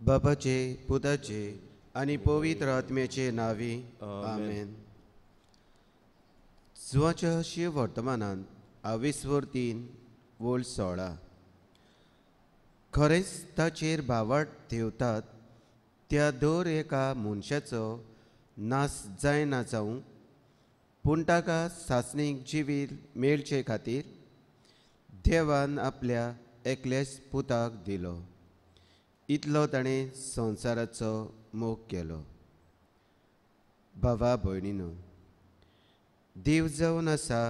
बापाचे पुताचे आनी पवित्र आत्म्याचे नांवी आमेन. जुवाच्या शिव वर्तमानांत आवीसवर 3:16 खरेंच ताचेर भावाट ठेवतात त्या दर एका मनशाचो नाश जायना जावं, पूण ताका सासणीक जिवीत मेळचे खातीर देवान आपल्या एकल्याच पुताक दिलो. इतलो ताणें संवसाराचो मोग केलो. भावा भयणीनो, देव जावन आसा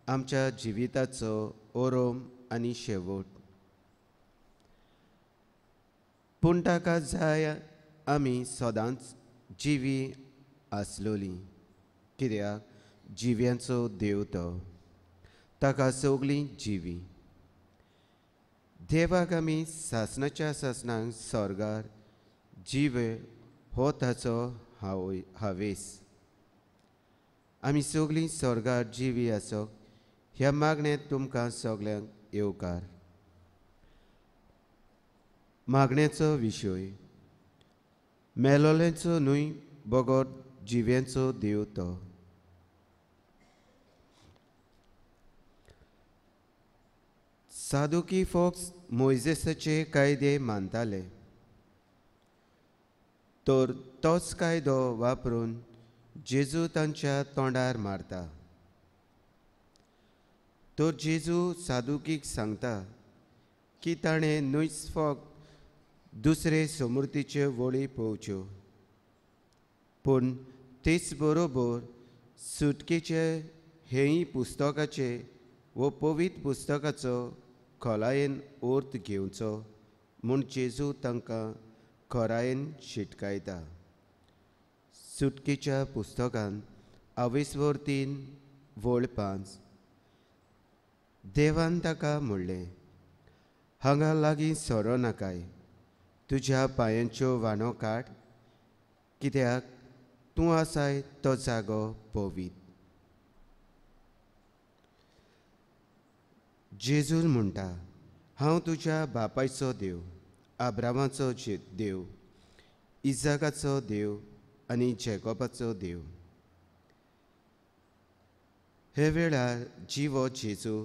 आमच्या जिविताचो ओरोम आनी शेवट, पूण ताका जाय आमी सदांच जिवी आसलोली, कित्याक जिव्यांचो देव तो, ताका सगळीं जिवी. देवाक आमी सासणाच्या सासणाक स्वर्गार जिवे हो ताचो हावेस. आमी सगळीं स्वर्गार जिवी आसप ह्या मागण्यांत तुमकां सगल्यांक येवकार. मागण्याचो विशय मेलोल्यांचो न्हय बगर जिव्यांचो देव तो. सादुकी फोक्स मोयजेसाचे कायदे मानताले, तर तोच कायदो वापरून जेजू तांच्या तोंडार मारता. तर जेजू सादुकीक सांगता की ताणें न्हयच फक्त दुसरे समृद्धीच्यो वळी पळोवच्यो, पूण तेच बरोबर सुटकेचे हेय पुस्तकाचे वो पवित्र पुस्तकाचो खोलायेन अर्थ घेवचो म्हूण जेजू तांकां खोरायेन शिटकायता. सुटकेच्या पुस्तकान आवीसवर 3:5 देवान ताका म्हणलें, हांगा लागीं सोरो नाकाय, तुज्या पांयांच्यो वाणो काड, कित्याक तूं आसाय तो जागो पवित्र. जेजून म्हणटा, हांव तुज्या बापायचो देव, आब्रामाचो देव, इजाकाचो देव आनी जेकोबाचो देव. हे वेळार जिवो जेजू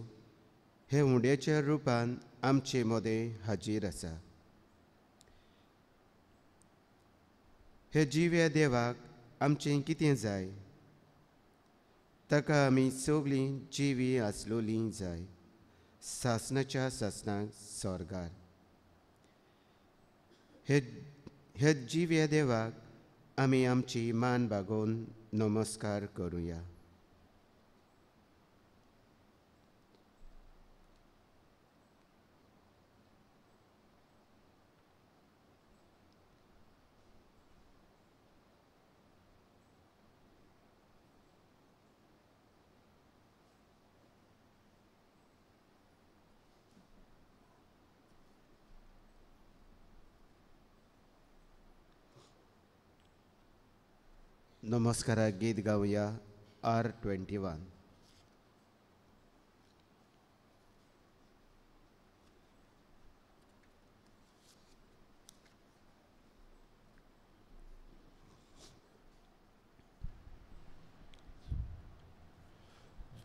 हे हुंड्याच्या रुपान आमचे मदें हाजीर आसा. हे जिव्या देवाक आमचें कितें जाय? ताका आमी सगळीं जिवी आसलोलीं जाय, सासणाच्या सासणाक स्वर्गार. हे जिव्या देवाक आमी आमची मान बागोवन नमस्कार करुया. नमस्कारा गीत गावया R21.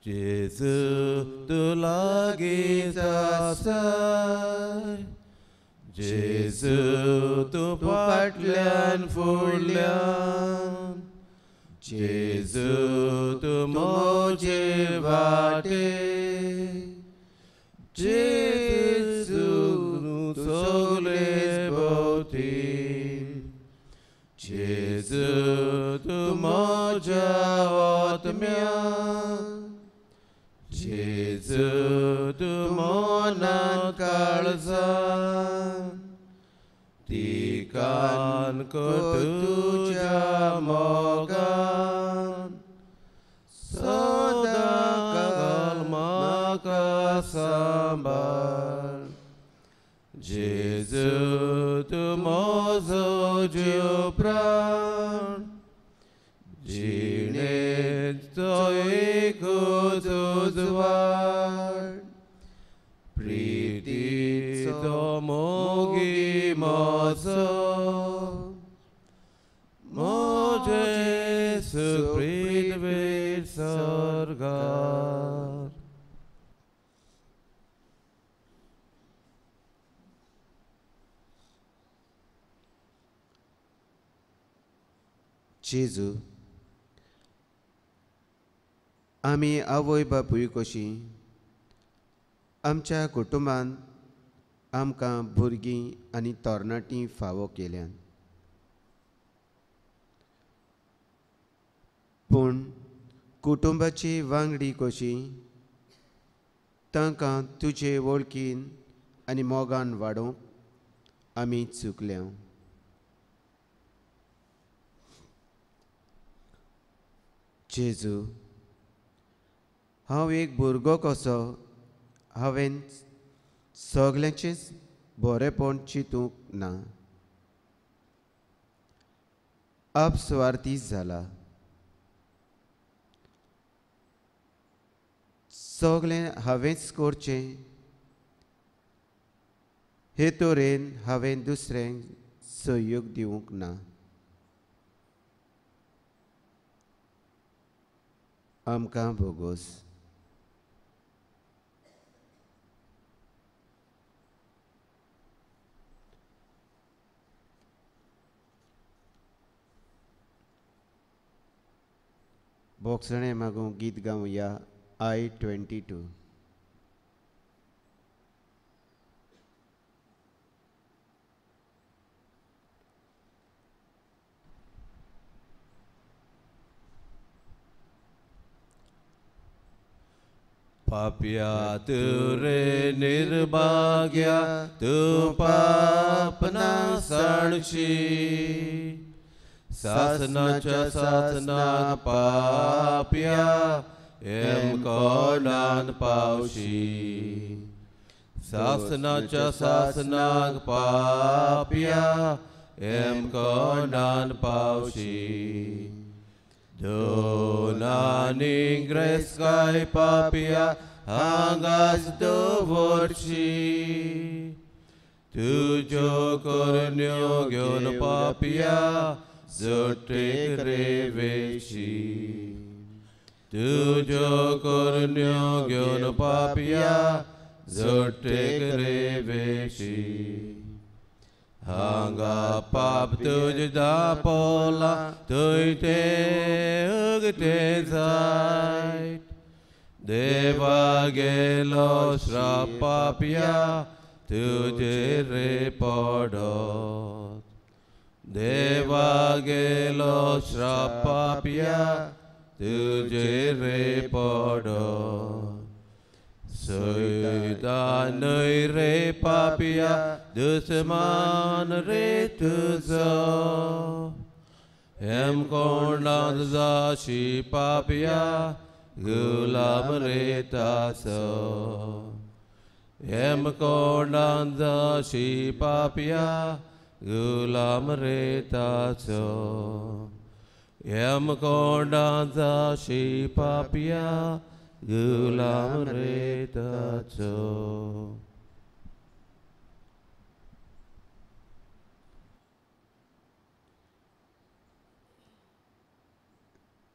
जेजू तूं लागींच आसाय, जेजू तूं फाटल्यान फुडल्यान, जेजू तूं म्हजे वाटे, जेजू तूं सगळे भोंवती, जेजू तूं म्हज्या आत्म्यान, जेजू तूं मनान काळजान, तिकान कर तुज्या मोगान, सदां काल म्हाका सांबाळ. जेजू तूं म्हजो जीव प्राण, जिणेचो एकूच उजवाड, प्रितीचो मोग मोगी म्हजो म्हजें सूख पृथ्वीर स्वर्गार. जेजू, आमी आवय बापूय कशी आमच्या कुटुंबान आमकां भुरगीं आनी तरणाटीं फावो केल्यान, पूण कुटुंबाची वांगडी कशी तांकां तुजे वळखीन आनी मोगान वाडोवंक आमी चुकल्या. जेजू, हांव एक भुरगो कसो हांवें सगल्यांचेंच बरेंपण चिंतूंक ना, आपस्वार्थी जाला. सगळें हांवेंच करचें हे तरेन हांवें दुसऱ्यांक सहयोग दिवंक ना. आमकां भोगोस. बोगसणें मागूं गीत गावया I-22. पाप्या तूं रे निर्भाग्या तूं पाप ना सांडशी, सासनाच्या सासनाक पाप्या एम कोणान पावशी, सासनाच्या सासनाक पाप्या एम कोणान पावशी. दोनानी ग्रेस काय पाप्या हांगाच दवरशी, तुज्यो करण्यो घेवन पाप्या जोटेक रे वेशी, तुज्यो करण्यो घेवन पाप्या जोटेक रे वेशी. हांगा पाप तुज दापोला थंय तें उगतें जायत, देवा गेलो श्राप पाप्या तुजेर रे पडत, देवा गेलो श्राप पाप्या तुजेर रे पडत. सैतान न्हय रे पाप्या दुस्मान रे तुजो, हेम कोणांत जाशी पाप्या गुलाम रे ताचो, हेम कोणांत जाशी पाप्या गुलाम रे ताचो, हेम कोणांत जाशी पाप्या गुलाम रे ताचो.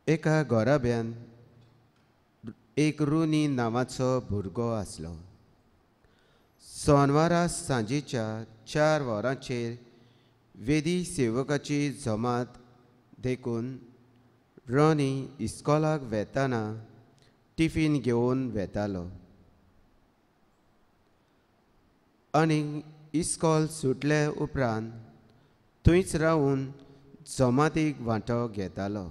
एका घराब्यान एक रुनी नांवाचो भुरगो आसलो. सोनवारा सांजेच्या 4 वरांचेर वेदी सेवकाची जमात देखून रोनी इस्कॉलाक वेताना टिफीन घेवन वेतालो आनी इस्कॉल सुटले उपरांत थंयच रावून जमातीक वांटो घेतालो.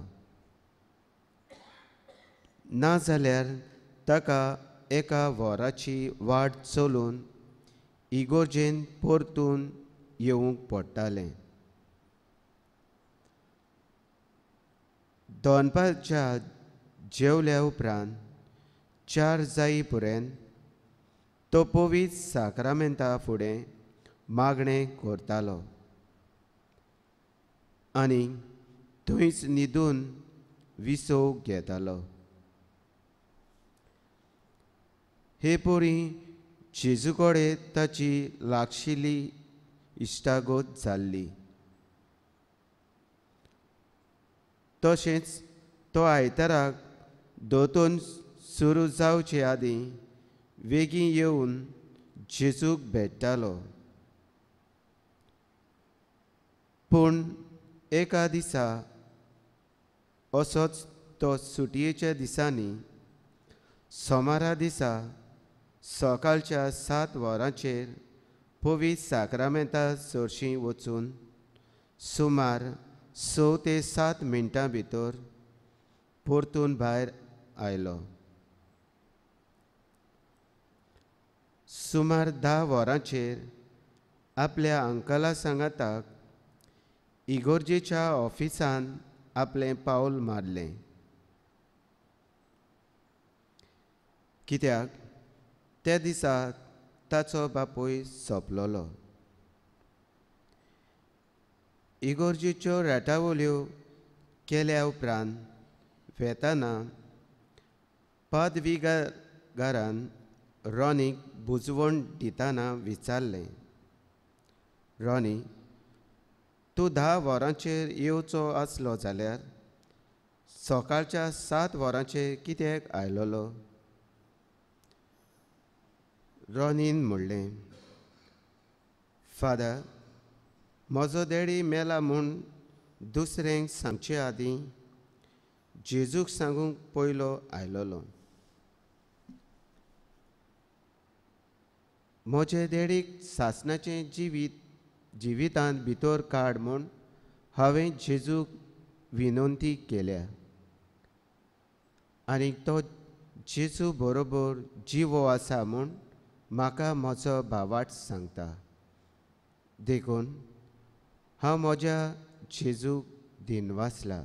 नाजाल्यार ताका एका वराची वाट चलून इगोर्जेन परतून येवंक पडटालें. दनपारच्या जेवल्या उपरांत 4 जाई पर्यंत तो पवित्र साक्रामेंता फुडें मागणें करतालो आनी थंयच न्हिदून विसव घेतालो. हे परी जेजू कडेन ताची लागशिल्ली इश्टागत जाल्ली। तशेंच तो आयताराक दोतोन सुरू जावचे आदीं वेगीं येवन जेजूक भेट्टालो। पूण एका दिसा असोच तो सुटयेच्या दिसांनी सोमारा दिसा सकाळच्या 7 वरांचेर पवित्र साक्रामेंता सरशीं वचून सुमार 6 ते 7 मिनटां भितर परतून भायर आयलो। सुमार 10 वरांचेर आपल्या अंकला सांगाताक इगोर्जेच्या ऑफिसान आपलें पावल मारलें। कित्याक त्या दिसा ताचो बापूय सोंपलोलो। इगोर्जेच्यो राटावल्यो केल्या उपरांत वेताना पदवीगारान रॉनीक बुजवण दितना विचारलें, रॉनी, तूं 10 वरांचेर येवचो आसलो जाल्यार सकाळच्या 7 वरांचेर कित्याक आयलोलो? रॉनीन म्हणलें, फादर, म्हजो डॅडी मेला म्हूण दुसऱ्यांक सांगचे आदीं जेजूक सांगूंक पयलो आयलोलो। म्हजे डॅडीक सासणाचें जिवितांत भितर काड म्हूण हांवें जेजूक विनंती केल्या आनी तो जेजू बरोबर जिवो आसा म्हूण म्हाका म्हजो भावाट सांगता। देखून हांव म्हज्या जेजूक दिनवासला।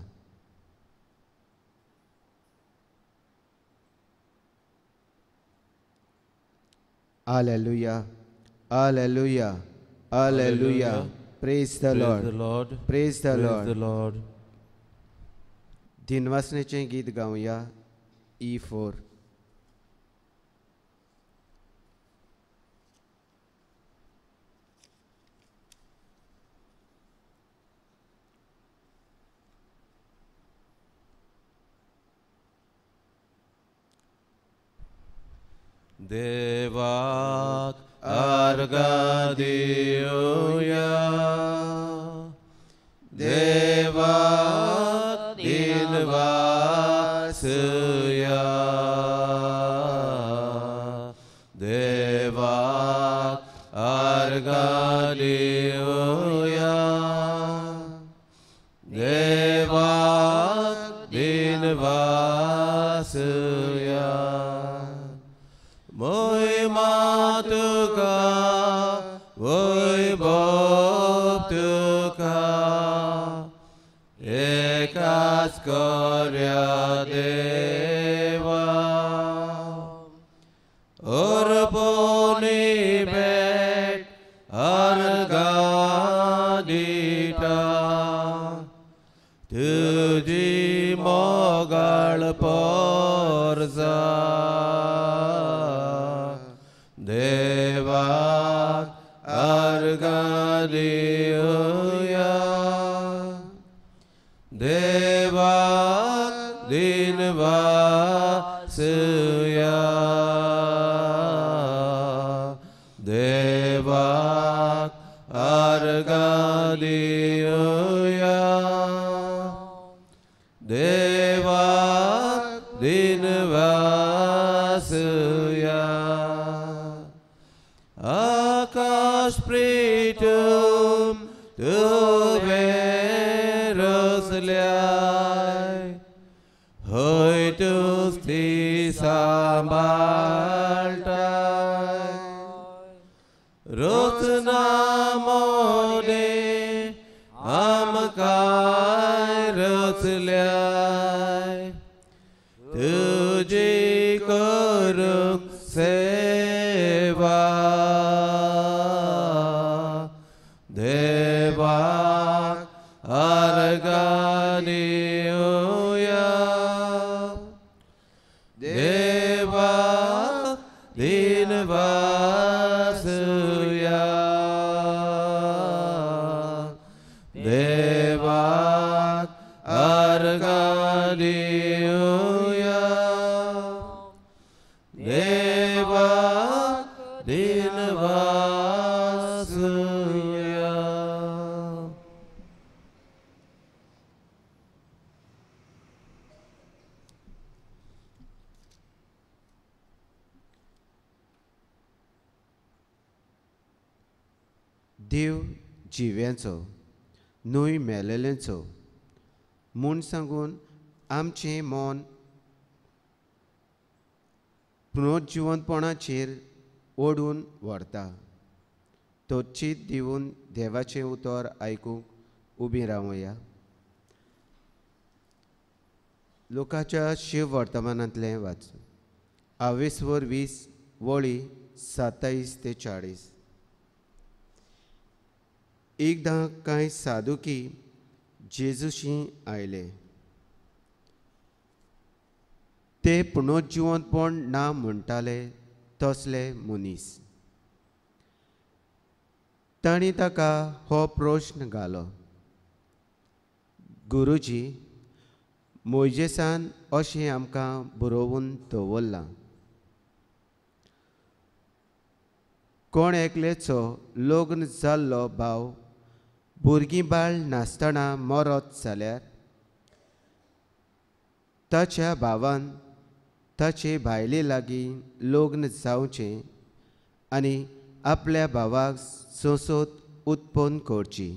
Hallelujah, hallelujah, hallelujah. Praise the Lord, praise the Lord. दिनवासनेचें गीत गावया E4। देवाक अर्घा दिवया, देवाक दिनवासया, देवाक अर्घा दिवया, देवाक दिनवासया। मोय मातुका वैभव तुका एकाच कर्या देवा, अर्पणी भेट अर्घा दिता तुजी मोगाळ पोरजा। देवाक अर्घा दिवया, देवाक दिनवासया, देवाक अर्घा दिवया, देवाक दिनवासया। आकाश प्रीतम तुवें रचल्याय, हय तूं ती सांबाळटाय। रचना मोने आमकां रचल्याय, तुजी करूंक सेवा। देवाक अर्घा दिवया, देवाक दिनवासया, देव जिव्यांचो न्हय मेलेल्यांचो म्हूण सांगून आमचें मन पुनर्जिवंतपणाचेर ओडून व्हरता। तो चीत दिवन देवाचें उतर आयकूंक उबी रावया। लोकाच्या शिव वर्तमानांतलें वाच आवेसवर 20 वळी 27 ते 40। एकदां कांय साधुकी जेजूशी आयले। ते पुनर्जिवंतपण ना म्हणटाले तसले मनीस। तांणी ताका हो प्रश्न घालो, गुरुजी, मोयजेसान अशें आमकां बरोवन दवरलां, कोण एकल्याचो लग्न जाल्लो भाव भुरगीं बाळ नासतना मरत जाल्यार ताच्या भावान ताचे बायले लागीं लग्न जावचें आनी आपल्या भावाक सोंसोत उत्पन्न करची।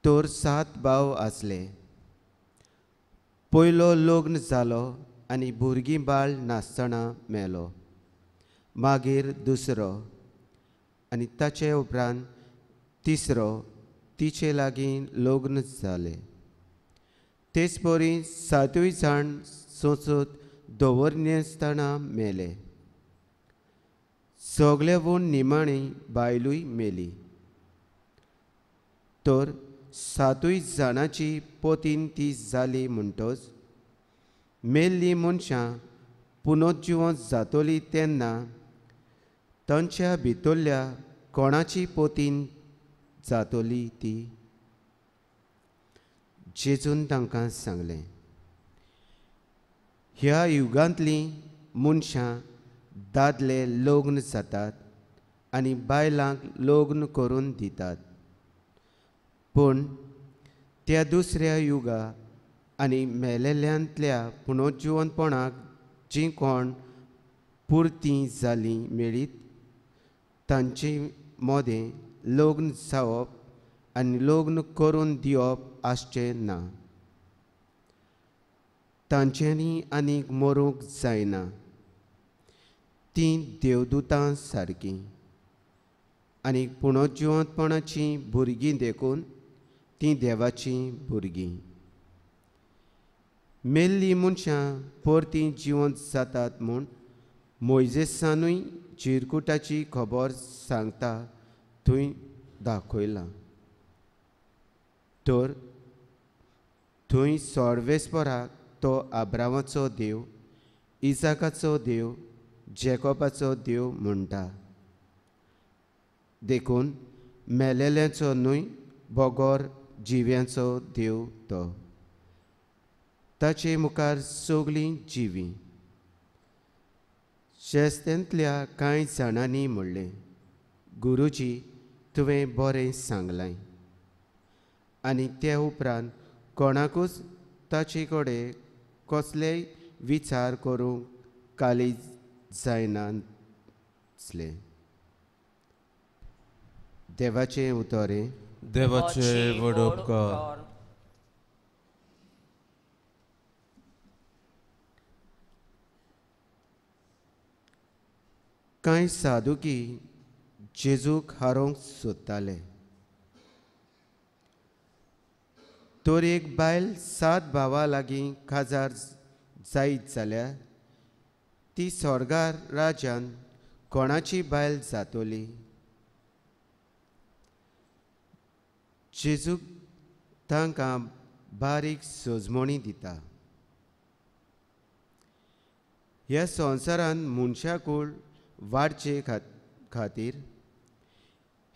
तर 7 भाव आसले। पयलो लग्न जालो आनी भुरगीं बाळ नासतना मेलो। मागीर दुसरो आनी ताचे उपरांत तिसरो तिचे लागीं लग्न जाले। तेच परी 7 जाण सोंसत दवरनासतना मेले। सगळे वून निमाणी बायलूय मेली। तर 7 जाणांची पोतीन ती जाली म्हणटच मेल्ली मनशां पुनर्जिवंत जातली तेन्ना तांच्या भितरल्या कोणाची पोतीन जातली ती? जेजून तांकां सांगलें, ह्या युगांतलीं मनशां दादले लग्न जातात आनी बायलांक लग्न करून दितात, पूण त्या दुसऱ्या युगा आनी मेलेल्यांतल्या पुनर्जिवंतपणाक जीं कोण पुरतीं जालीं मेळीत तांचे मदें लग्न जावप आनी लग्न करून दिवप आसचें ना। तांच्यांनी आनीक मरूंक जायना। तीं देवदूतां सारकीं आनी पुनर्जिवंतपणाचीं भुरगीं देखून तीं देवाचीं भुरगीं। मेल्लीं मनशां परतीं जिवंत जातात म्हूण मोयजेसानूय चिरकुटाची खबर सांगता थंय दाखयलां। तर थंय सर्वेस्पराक तो आब्रामाचो देव, इजाकाचो देव, जेकोबाचो देव म्हणटा। देखून मेलेल्यांचो न्हय बगर जिव्यांचो देव तो। ताचे मुखार सगळीं जिवीं। शेस्तेंतल्या कांय जाणांनी म्हणलें, गुरुजी, तुवें बरें सांगलें। आनी त्या उपरांत कोणाकूच ताचे कडेन कसलेय विचार करूंक काळीज जायनासलें। देवाचें उतर हें। देवाचे व्हड उपकार। कांय साधुकी जेजूक हारोवंक सोदताले। तर एक बायल 7 भावां लागीं काजार जायत जाल्यार ती स्वर्गार राज्यान कोणाची बायल जातली? जेजूक तांकां बारीक सजमणी दिता। ह्या संवसारान मनशाकूळ वाडचे खातीर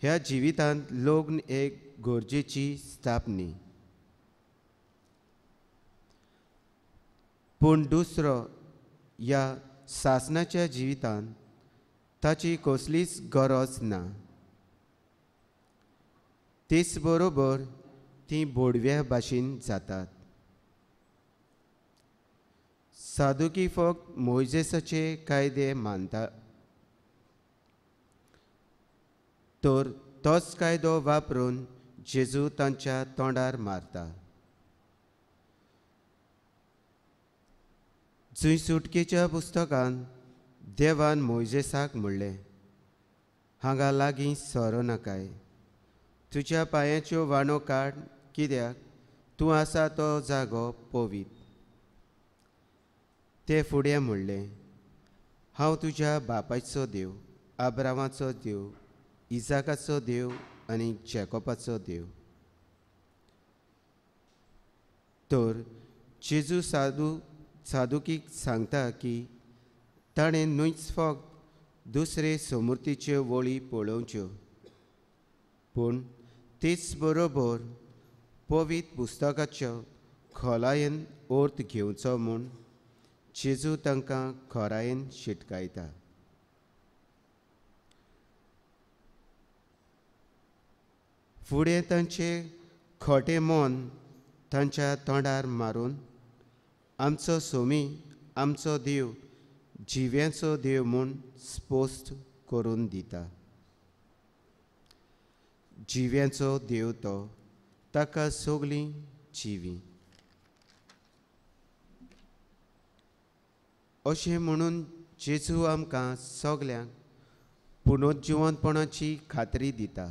ह्या जिवितांत लग्न एक गरजेची स्थापनी। पूण दुसरो ह्या सासणाच्या जिवितांत ताची कसलीच गरज ना। तेच बरोबर तीं बोडव्या भाशेन जातात। साधुकी फक्त मोयजेसाचे कायदे मानता। तर तोच कायदो वापरून जेजू तांच्या तोंडार मारता। जंय सुटकेच्या पुस्तकान देवान मोयजेसाक म्हणलें, हांगा लागीं सरो नाकाय, तुज्या पांयाच्यो वाणो काड, कित्याक तूं आसा तो जागो पवित्र। ते फुडें म्हणलें, हांव तुज्या बापायचो देव, आब्रामाचो देव, इजाकाचो देव आनी जेकोबाचो देव। तर जेजू सादुकीक सांगता की ताणें न्हूच फक्त दुसरे समूर्तीच्यो वळी पळोवच्यो, पूण तेच बरोबर पवित्र पुस्तकाच्यो खोलायेन अर्थ घेवचो म्हूण जेजू तांकां खोरायेन शिटकायता। फुडें तांचें खोटें मन तांच्या तोंडार मारून आमचो सोमी, आमचो देव, जिव्यांचो देव म्हूण स्पश्ट करून दिता। जिव्यांचो देव तो, ताका सगळीं जिवी। अशें म्हणून जेजू आमकां सगल्यांक पुनर्जिवंतपणाची खात्री दिता।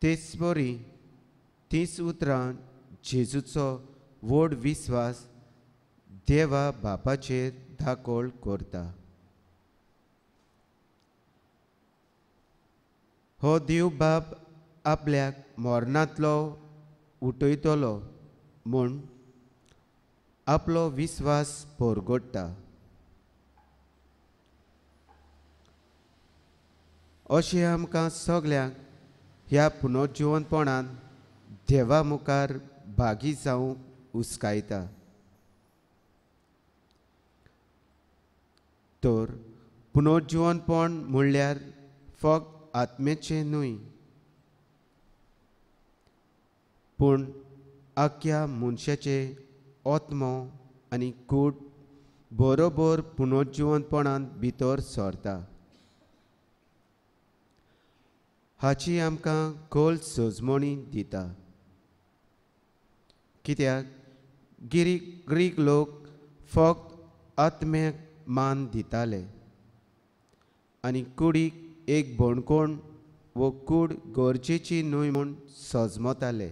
तेच बरी तीच उतरां जेजूचो व्हड विस्वास देवा बापाचेर दाखोल करता। हो देव बाप आपल्याक मरणांतलो उठयतलो म्हूण आपलो विस्वास परगट्टा। अशें आमकां सगल्यांक ह्या पुनर्जिवंतपणान देवा मुखार भागी जावंक हुस्कायता। तर पुनर्जिवंतपण म्हणल्यार फक्त आत्म्याचें न्हय, पूण आख्या मनशाचें आत्मो आनी कूड बरोबर पुनर्जिवंतपणान भितर सरता। हाची आमकां खोल सजमणी दिता। कित्याक ग्रीक लोक फक्त आत्म्याक मान दिताले आनी कुडीक एक बणकोण वो कूड गरजेची न्हय म्हूण सजमताले।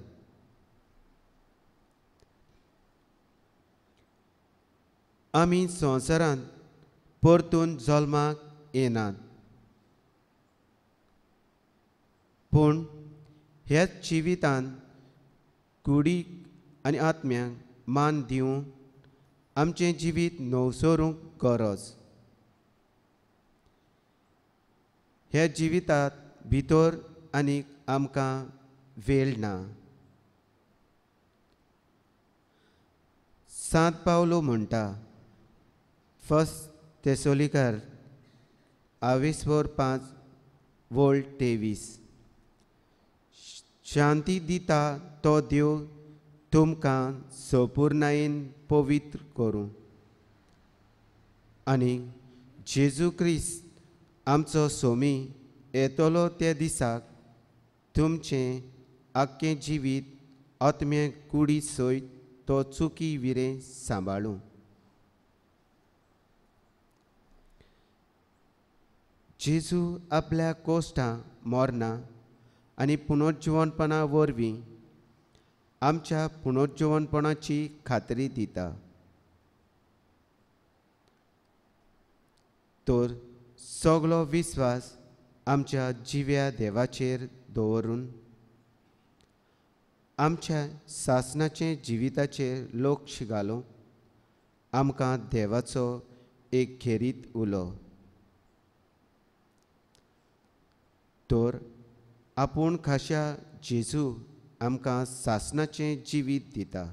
आमी संवसारांत परतून जल्माक येनात, पूण ह्याच जिवितांत कुडीक आनी आत्म्याक मान दिवन आमचें जिवीत नवसरूंक गरज। ह्या जिवितांत भितर आनीक आमकां वेळ ना। सांत पावलो म्हणटा, फर्स्ट तेसोलिकार आवेस्वर 5:23, शांती दिता तो देव तुमकां संपुर्णायेन पवित्र करूं आनी जेजू क्रिस्त आमचो सोमी येतलो त्या दिसाक तुमचें आख्खें जिवीत आत्म्या कुडी सयत तो चुकी विरें सांबाळूं। जेजू आपल्या कोश्टां मरणां आनी पुनर्जिवंतपणा वरवीं आमच्या पुनर्जिवंतपणाची खात्री दिता। तर सगलो विस्वास आमच्या जिव्या देवाचेर दवरून आमच्या सासणाचे जिविताचेर लक्ष घालूंक आमकां देवाचो एक खेरीत उलो। तर आपूण खाशा जेजू आमकां सासणाचें जिवीत दिता।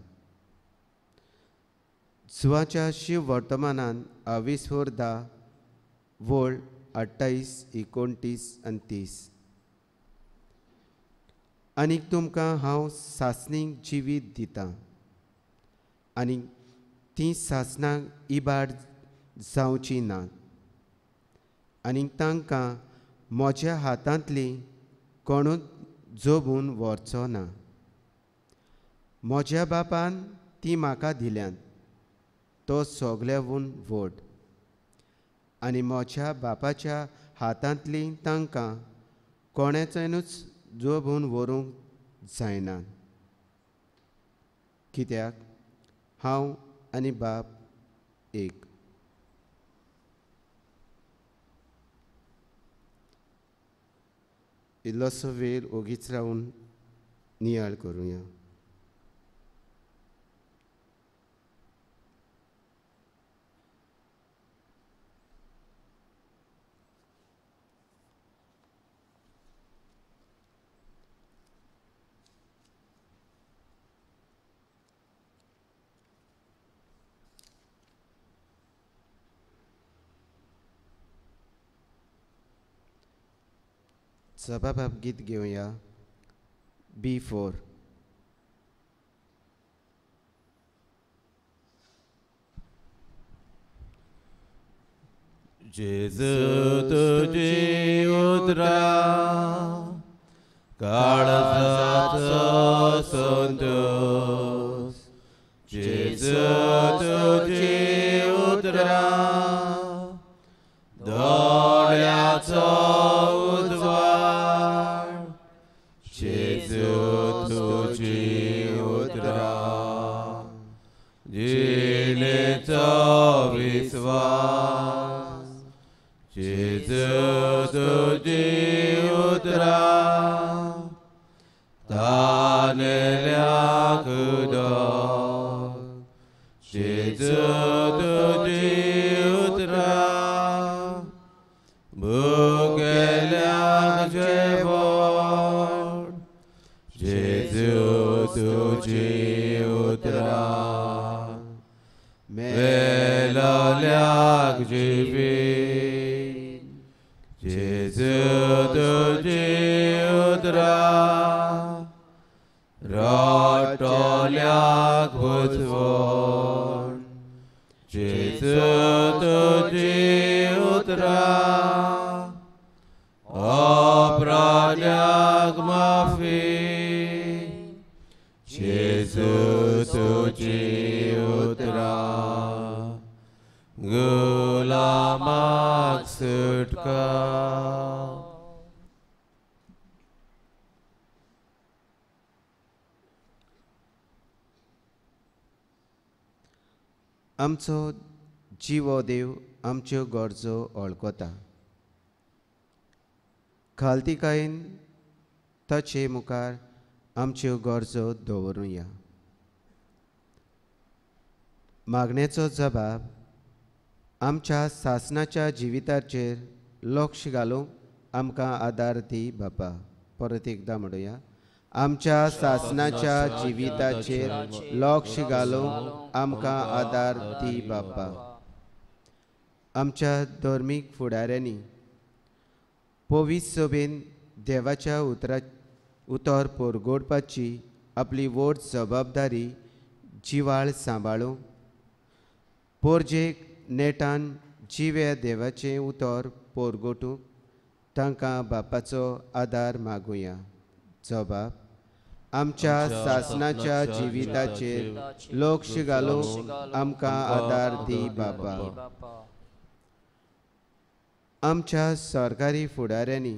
जुवाच्या शिव वर्तमानान आवेस्वर 10 वळ 28, 29 आनी 30। आनीक तुमकां हांव सासणीक जिवीत दितां आनी तीं सासणाक इबाड जावचीं नात आनी तांकां म्हज्या हातांतली कोणूच जोबून व्हरचो ना. म्हज्या बापान ती म्हाका दिल्यात, तो सगळ्याहून व्हड, आनी म्हज्या बापाच्या हातांतली तांकां कोणाच्यानूच जोबून व्हरूंक जायना, कित्याक हांव आनी बाप एक. इल्लोसो वेळ ओगीच रावन नियाळ करुया. सभाबाब गीत घेवया B4. जेजू तुजी उतरां काळजाचो संतोष, जेजू तुजी उतरां दोळ्याचो उजवाड, जेजू तुजी उतरां जिणेचो विस्वास, जेजू तुजी उतरां तानेल्याक उदक, जेजू तुजी उतरां भुकेल्याक जेवण, जेजू तुजी उतरां मेलोल्याक जिवीत, जेजू तुजी उतरां रडटल्याक बुजवण, जेजू तुजी उतरां अपराध्याक माफी, जेजू तुजी उतरां गुलामाक सुटका. आमचो जिवो देव आमच्यो गरजो वळखता. खालतिकायेन ताचे मुखार आमच्यो गरजो दवरुया. मागण्याचो जबाब आमच्या सासणाच्या जिविताचेर लक्ष घालूंक आमकां आदार दी बापा. परत एकदां म्हणुया, आमच्या सासणाच्या जिविताचेर लक्ष घालूंक आमकां आदार दी बापा. आमच्या धर्मीक फुडाऱ्यांनी पवित्र सभेन देवाच्या उतर परगोडपाची आपली व्हड जबाबदारी जिवाळ सांबाळूंक पोरजेक नेटान जिव्या देवाचें उतर परगोटूंक तांकां बापाचो आदार मागुया. जबाब आमच्या सासणाच्या जिविताचेर लक्ष घालूंक आमकां आदार दी बापा. आमच्या सरकारी फुडाऱ्यांनी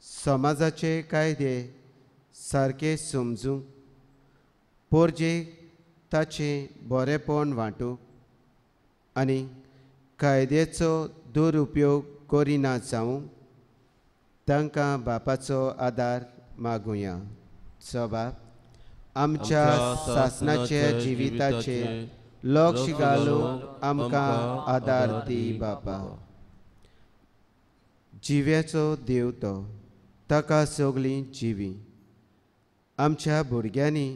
समाजाचे कायदे सारके समजूंक पोरजेक ताचें बरेपण वांटूंक आनी कायद्याचो दुरुपयोग करिना जावंक तांकां बापाचो आदार मागुया. जबाब आमच्या सासणाच्या जिविताचेर लक्ष घालूंक आमकां आदार दी बापा. जिव्याचो देव तो, ताका सगळीं जिवी. आमच्या भुरग्यांनी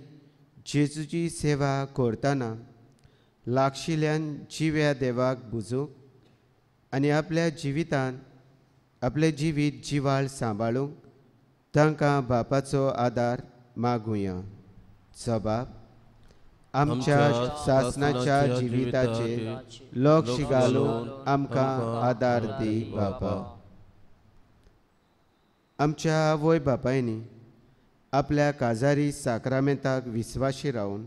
जेजूची सेवा करतना लागशिल्ल्यान जिव्या देवाक बुजूंक आनी आपल्या जिवितान आपलें जिवीत जिवाळ सांबाळूंक तांकां बापाचो आदार मागुया. जबाब आमच्या सासनाच्या जिविताचेर लक्ष घालून आमकां आदार दी बापा. आमच्या आवय बापायनी आपल्या काजारी साक्रामेंताक विस्वाशी रावन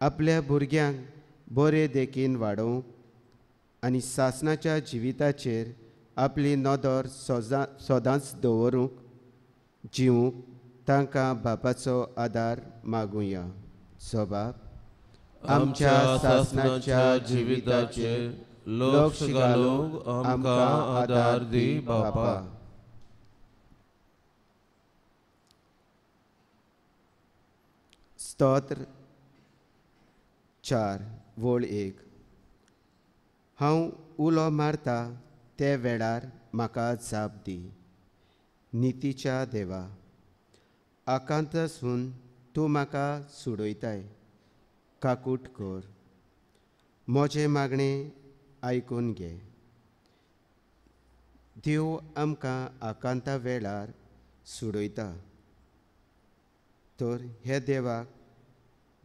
आपल्या भुरग्यांक बरे देखीन वाडोवंक आनी सासनाच्या जिविताचेर आपली नदर सदांच दवरूंक जिवूंक तांकां बापाचो आदार मागुया. सबाब आमच्या सासनाच्या जिविताचेर लक्ष घालूंक आमकां आदार दी बापा. स्तोत्र 4 वळ 1. हांव उलो मारता ते वेळार म्हाका जाप दी. नितीच्या देवा, आकांतासून तूं म्हाका सुडयताय. काकूट कर, म्हजें मागणें आयकून घे. देव आमकां आकांता वेळार सुडयता. तर हे देवाक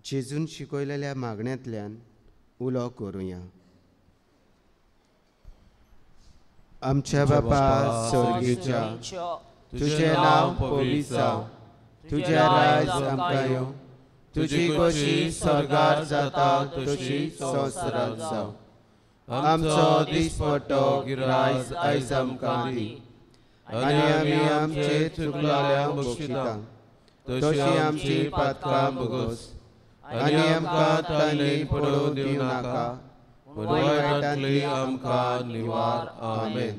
जेजून शिकयलेल्या मागण्यांतल्यान उलो करुया. आमच्या बापा स्वर्गीच्या, तुजें नांव पवित्र जावं, तुजें राज आमकां येवं, तुजी खोशी स्वर्गार जाता तशी संवसारांत जावं. आमचो दिसपट्टो गिरायस आयज आमकां दी आनी आमी आमचे चुकलेल्यांक बक्षिता तशी आमची पातकां भोगोस आनी आमकां तांणी पडोवन दिवं नाका, पूण वायटांतली आमकां निवार. आमेन.